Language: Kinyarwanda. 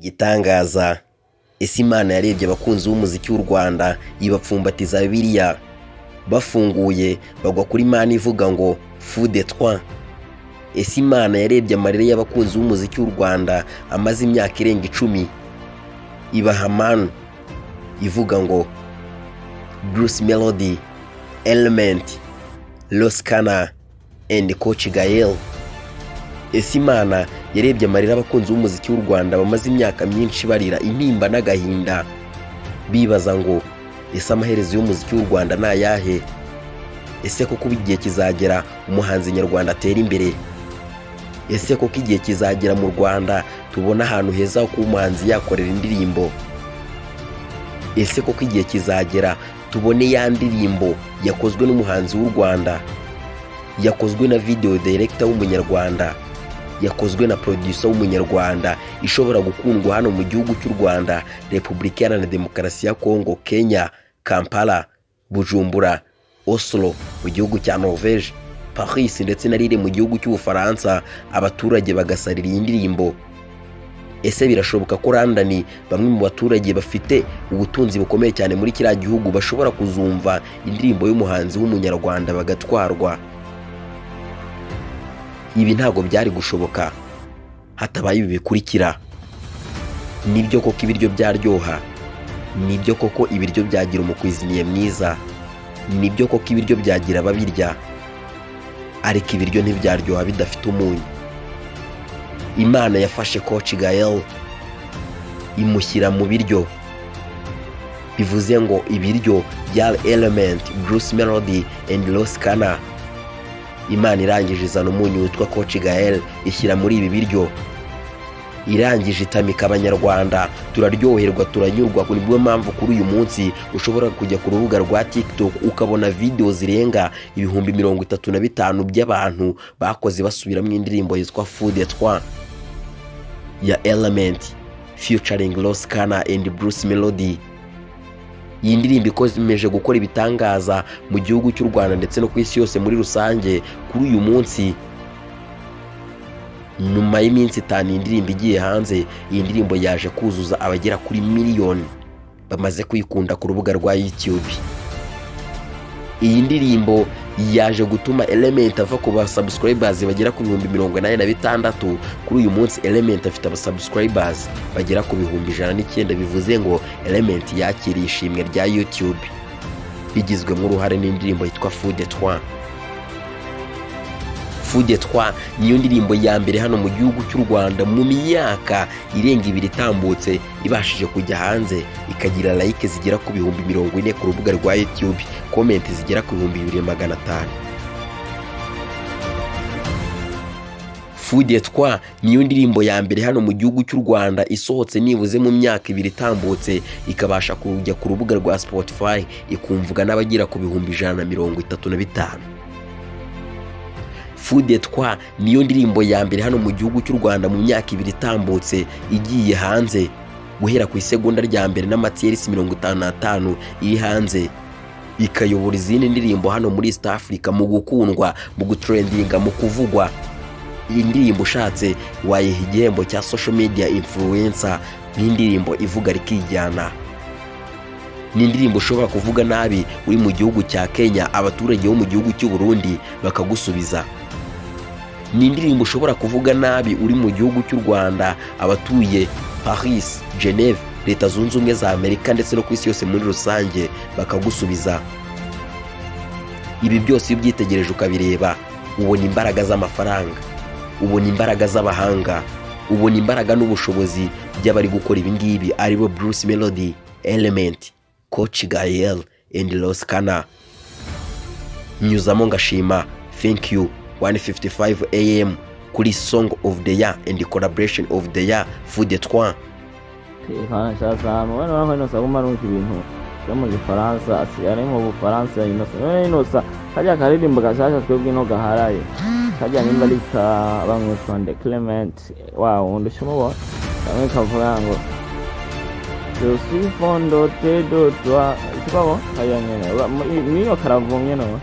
Igitangaza, ese Imana yarebye abakunzi b'umuziki w'u Rwanda ibapfumbatiza Bibiliya, bafunguye bagwa kuri Imana ivuga ngo "Fou de toi"? Ese Imana yarebye amarira y'abakunzi b'umuziki w'u Rwanda amaze imyaka irenga 10, ibaha manu ivuga ngo Bruce Melody, Element, Ross Kana and Coach Gael? Ese Imana yarebye amarira abakunzi b'umuziki w'u Rwanda bamaze imyaka myinshi barira intimba n'agahinda, bibaza ngo ese amaherezo y'umuziki w'u Rwanda ni ayahe? Ese koko ubu igihe kizagera umuhanzi nyarwanda atera imbere? Ese koko igihe kizagera mu Rwanda tubona ahantu heza ho kuba umuhanzi yakorera indirimbo? Ese koko igihe kizagera tubone ya ndirimbo yakozwe n'umuhanzi w'u Rwanda, yakozwe na video director w'umunyarwanda, yakozwe na producer w'umunyarwanda, ishobora gukundwa hano mu gihugu cy'u Rwanda, Repubulika Iharanira Demokarasi ya Kongo, Kenya, Kampala, Bujumbura, Oslo mu gihugu cya Norvège, Paris ndetse na Lille mu gihugu cy'Ubufaransa, abaturage bagasarira iyi ndirimbo? Ese birashoboka ko London bamwe mu baturage bafite ubutunzi bukomeye cyane muri kiriya gihugu bashobora kuzumva indirimbo y'umuhanzi w'umunyarwanda bagatwarwa? Ibi ntabwo byari gushoboka hatabaye ibi bikurikira. Nibyo koko ibiryo byaryoha, nibyo koko ibiryo byagira umucuisinier mwiza, nibyo koko ibiryo byagira ababirya, ariko ibiryo ntibyaryoha bidafite umunyu. Imana yafashe Coach Gael imushyira mu biryo, bivuze ngo ibiryo bya Element, Bruce Melody and Ross Kana. Imana irangije izana umunyu witwa Coach Gael, ishyira muri ibi biryo, irangije itamika abanyarwanda, turaryoherwa, turanyurwa. Nibwo mpamvu kuri uyu munsi ushobora kujya ku rubuga rwa TikTok ukabona video zirenga 35,000 by'abantu bakoze basubiramo indirimbo yitwa "Fou de toi" ya Element featuring Ross Kana and Bruce Melody. Iyi ndirimbo ikomeje gukora ibitangaza mu gihugu cy'u Rwanda ndetse no ku isi yose muri rusange. Kuri uyu munsi, nyuma y'iminsi 5 iyi ndirimbo igiye hanze, iyi ndirimbo yaje kuzuza abagera kuri miliyoni bamaze kuyikunda ku rubuga rwa YouTube. Iyi ndirimbo yaje gutuma Element ava ku ba subscribers bagera ku 86,000. Kuri uyu munsi Element afite aba subscribers bagera ku 109,000, bivuze ngo Element yakiriye ishimwe rya YouTube bigizwemo uruhare n'indirimbo yitwa "Fou de toi". "Fou de toi" niyo ndirimbo ya mbere hano mu gihugu cy'u Rwanda mu myaka irenga 2 itambutse ibashije kujya hanze ikagira like zigera ku 40,000 ku rubuga rwa YouTube, comment zigera ku 2500. "Fou de toi" niyo ndirimbo ya mbere hano mu gihugu cy'u Rwanda isohotse nibuze mu myaka 2 itambutse ikabasha kujya ku rubuga rwa Spotify ikumvwa n'abagera ku 135,000. "Fou de toi" niyo ndirimbo ya mbere hano mu gihugu cy'u Rwanda mu myaka 2 itambutse igiye hanze, guhera ku isegonda rya mbere n'amatiyerisi 55 iri hanze, ikayobora izindi ndirimbo hano muri East Africa mu gukundwa, mu gutrendinga, mu kuvugwa. Iyi ndirimbo ushatse wayiha igihembo cya social media influencer nk'indirimbo ivuga rikijyana. Ni indirimbo ushobora kuvuga nabi uri mu gihugu cya Kenya, abaturage bo mu gihugu cy'u Burundi bakagusubiza. Ni indirimbo ushobora kuvuga nabi uri mu gihugu cy'u Rwanda, abatuye Paris, Geneve, Leta Zunze Ubumwe za Amerika ndetse no ku isi yose muri rusange bakagusubiza. Ibi byose iyo ubyitegereje ukabireba, ubona imbaraga z'amafaranga, ubona imbaraga z'abahanga, ubona imbaraga n'ubushobozi by'abari gukora ibi ngibi, aribo Bruce Melody, Element, Coach Gael and Ross Kana. Nyuzamo ngashima thank you 155 AM kuri Song of the Year and Collaboration of the Year, "Fou de toi". Sasa mubona waho Innocent aguma arumva ibintu byo mu Gifaransa, asigaye ari mu Bufaransa Innocent. None Innocent karya karirimbo gashasha twebwe ino gaharaye karya, nimba ari ka bamwe Sonde Clement wa wundi ushobora kamwe kavuga ngo "Je suis fou de toi", siko karya nyene niyo karavumye no.